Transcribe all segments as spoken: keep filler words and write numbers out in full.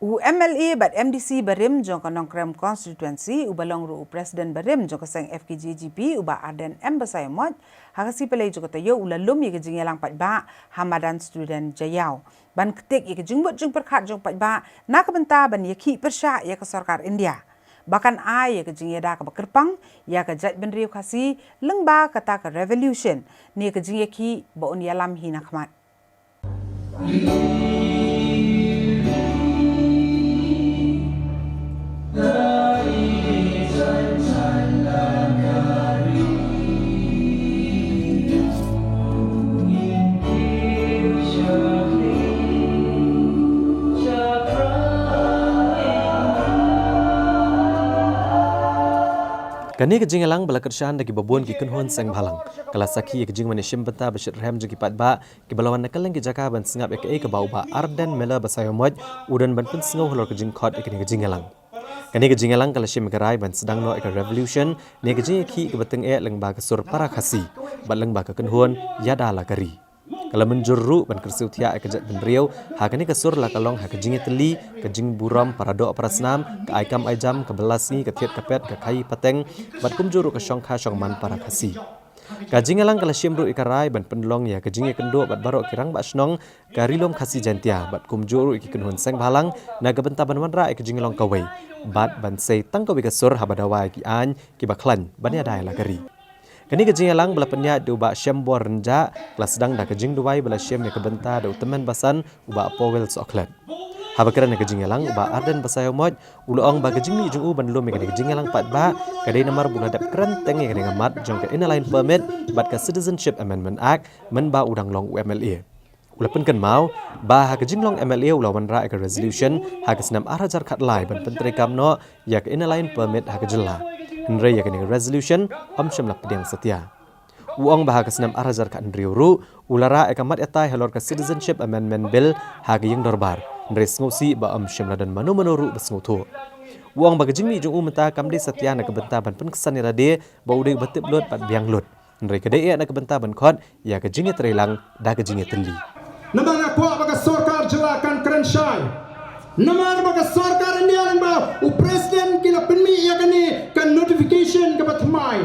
U MLA bad MDC barim jong ka Nongkrem Constituency, uba long ruh u President barim jong ka seng FKJGP, u Bah Ardent M Basaiawmoit, ha ka sngi Palei jong ka taïew u la lum ïa ka jingïalang paidbah ha madan Student Jaiaw, ban ktik ïa ka jingmut jingpyrkhat jong paidbah na ka bynta ban ïakhih pyrshah ïa ka sorkar India ba kan ai ïa ka jingïada kaba kyrpang ïa ka jaitbynriew Khasi lyngba kata ka revolution ne ka jingïakhih ba un ïalam hi na khmat. Kane ka jingïalang ba la kyrshan da kiba bun ki kynhun seng bhalang, ka la sakhi ïa ka jingwan ïashim bynta ba shitrhem jong ki paidbah kiba la wan na kylleng ki jaka ban sngap ïa kaei kaba u Bah Ardent Miller Basaiawmoit u don ban pynsngew halor ka jingkhot ïa kane ka jingïalang. Kane ka jingïalang ka la shim ïa ka rai ban sdang noh ïa ka revolution ne ka jingïakhih kaba tyngeh lyngba ka sur para Khasi bad lyngba ka kynhun Ïada la ka ri. Ka la mynjur ruh ban kyrsiew thiah ïa ka jaitbynriew ha kane ka sur, la ka long ha ka jingïatylli, ka jingburom para doh para snam, ka ai kam ai jam, ka bylla sngi, ka thied ka pet, ka khaii pateng bad kumjuh ruh ka shongkha shongman para Khasi. Ka jingïalang ka la shim ruh ïa ka rai ban pynlong ïa ka jingïakynduh bad baroh ki rangbah shnong ka Ri Lum Khasi Jaiñtia bad kumjuh ruh ïa ki kynhun seng bhalang na ka bynta ban wanrah ïa ka jinglong kawei bad ban sei tang kawei ka sur haba dawa ïa ki aiñ kiba khlaiñ ban ïada ïa la ka ri. Kane ka jingïalang ba la pynïaid da u Bah Shembor Rynjah ka la sdang da ka jingduwai ba la shim ïa ka bynta da u tymmen basan u Bah Powell Sohkhlet. Haba kren ha ka jingïalang, u Bah Ardent Basaiawmoit u la ong ba ka jingmih jong u ban lum ïa kane ka jingïalang paidbah ka dei namar ba u la dep kren teng ïa kane ka mat jong ka Inner Line Permit bad ka Citizenship Amendment Act mynba u dang long u MLA. U la pynkynmaw ba ha ka jinglong MLA u la wanrah ïa ka resolution ha ka snem ar hajar khatlai ban pyntreikam noh ïa ka Inner Line Permit ha ka jylla. Hynrei ïa kane ka resolution ym shym la pdiang satia. U ong ba ha ka snem ar hajar khathynriew ruh u la rah ïa ka mat ïatai halor ka Citizenship Amendment Bill ha ka ïing dorbar, hynrei sngewsih ba ym shym la don mano mano ruh ba sngewthuh. U ong ba ka jingmih jong u mynta kam dei satia na ka bynta ban pynksan ïa lade ba u dei uba tip lut bad biang lut, hynrei ka dei eh na ka bynta ban khot ïa ka jingïatreilang da ka jingïatylli. Namar nga kwah ba ka sorkar jylla kan kren shai. Namar ba ka sorkar India lyngba u president ki la pynmih ïa kane ka notification kaba thymmai.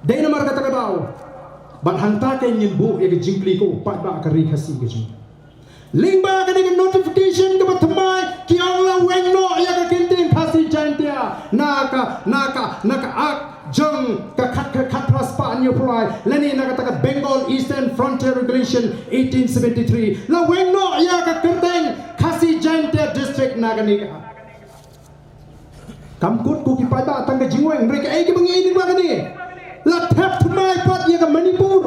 Dei namar kata ka daw, bad hangta kein ngin buh ïa ka jingkylli ko paidbah ka ri Khasi ka jong. Lyngba kane ka notification kaba thymmai ki ong la weng noh ïa ka kyntien Khasi Jaiñtia na ka, na ka, na ka Act jong ka khat, ka khatphra spah hynñiewphew lai lane na kata ka Bengal Eastern Frontier Regulation eighteen seventy-three. La weng noh ïa ka kyrteng Khasi Jaiñtia District na kane ka Act. Kam kut ko ki paidbah tang ka jingweng, hynrei kaei kaba ngi ïohi lyngba kane, la thep thymmai pat ïa ka Manipur.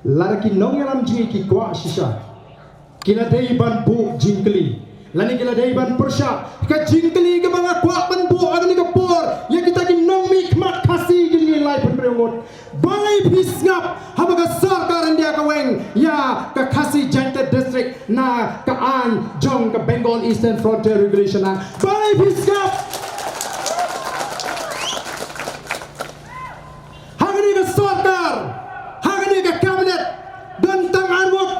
Lada ki nongïalam jong ngi ki kwah shisha, ki la dei ban buh jingkylli lane ki la dei ban pyrshah. Ka jingkylli kaba nga kwah ban buh ha kane ka por ïa kita ki nongmihkhmat Khasi ki ngi laiphew hynriew ngut, balei phi sngap haba ka sorkar India ka weng ïa ka Khasi Jaiñtia District na ka aiñ jong ka Bengal Eastern Frontier Regulation Act? Balei phi sngap? Ha kane ka sorkar, ha kane ka cabinet, don tang ar ngut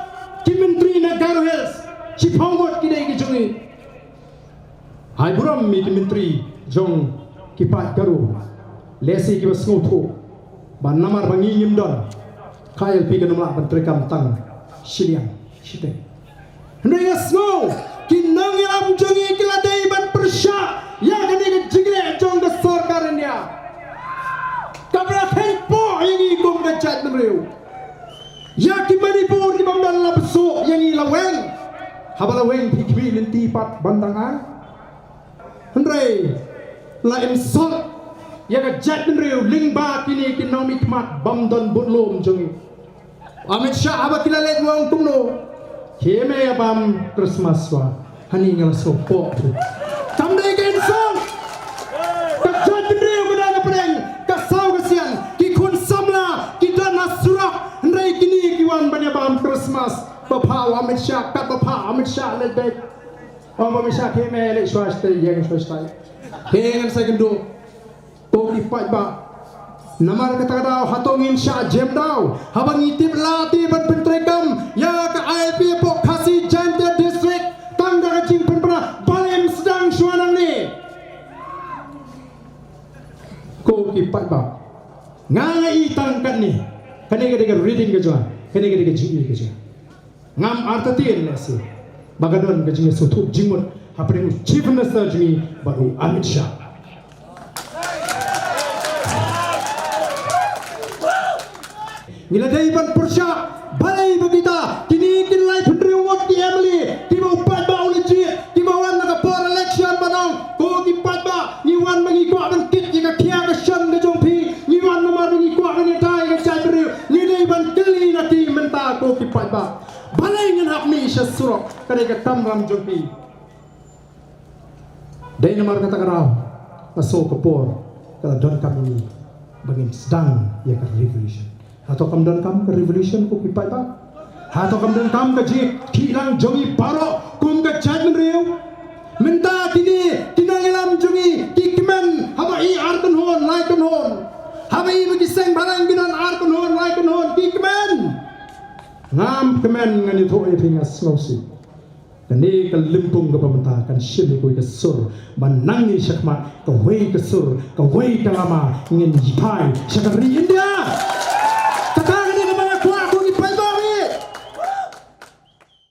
ki myntri na Garo Hills, shiphew ngut ki dei ki jong ngi. Hai burom ïa ki myntri jong ki paid Garo, lehse kiba sngewthuh ba namar ba ngi ngim don, ka ILP kan ym lah ban treikam tang shiliang shiteng. Hynrei nga sngew ki nongïalam jong ngi ki la dei ban pyrshah ïa kane ka jingleh jong ka sorkar India kaba la kheiñpoh ïa ngi kum ka jaitbynriew. Ïa ki Manipur ki bym don la bsuh ïa ngi la weng. Haba la weng phi khmih lynti pat ban dang ai. Hynrei la insult ïa ka jaitbynriew lyngba kine ki nongmihkhmat bym don budlum jong ngi. Amit Shah haba ki la leit u ong kumno? Khie me ïa bam Christmas shuwa. Hangne nga la sngewpoh. Kam dei ka insult. Ka jaitbynriew ka don hapdeng ka saw ka sian, ki khun samla ki don ha surok, hynrei kine ki wan ban ïa bam Christmas. Ba phah u Amit Shah, kat ba phah u Amit Shah leit beit. Ong u Amit Shah, khie me leit shuwa shatei, ïeng shuwa shatei. Khie ngan sa ïakynduh. Ko ki paidbah, namar kata ka daw hato ngin shah jem daw haba ngi tip la te ban pyntreikam ïa ka ILP hapoh Khasi Jaiñtia District? Tang da ka jingpynpra paidbah. Nga nga i tang katne. Kane ka dei ka reading ka jong nga. Kane ka dei ka jingïohi ka jong nga. Ngam artatien lehse ba ka don ka jingïasngewthuh jingmut hapdeng u Chief Minister jong ngi bad u Amit Shah. Ngi la dei ban pyrshah balei ba kita kine ki laiphew hynriew ngut ki M L A kiba u paidbah u la jied, kiba wan na ka por election ban ong, ko ki paidbah, ngi wan ba ngi kwah ban kit ïa ka khia ka shon ka jong phi, ngi wan namar ba ngi kwah ban ïada ïa ka jaitbynriew. Ngi dei ban kylli na ki mynta, ko ki paidbah, balei ngin hap mih sha surok? Ka dei ka kamram jong phi. Dei namar kata ka daw, ka sngew ka por ka la donkam ïa ngi ba ngin sdang ïa ka revolution. Hato kam donkam ka revolution, ko ki paidbah? Hato kam donkam ka jingïakhih lang jong ngi baroh kum ka jaitbynriew? Mynta kine ki nongïalam jong ngi ki kmen haba i ar kynhun, lai kynhun. Haba i ba ki seng bhalang ki don ar kynhun, lai kynhun, ki kmen. Ngam kmen, ngan ïathuh ïa phi, nga sngewsih. Kane ka lympung kaba mynta kan shim ïa kawei ka sur, ba nangne shakhmat kawei ka sur, kawei ka lama ngin ïa phai sha ka ri India.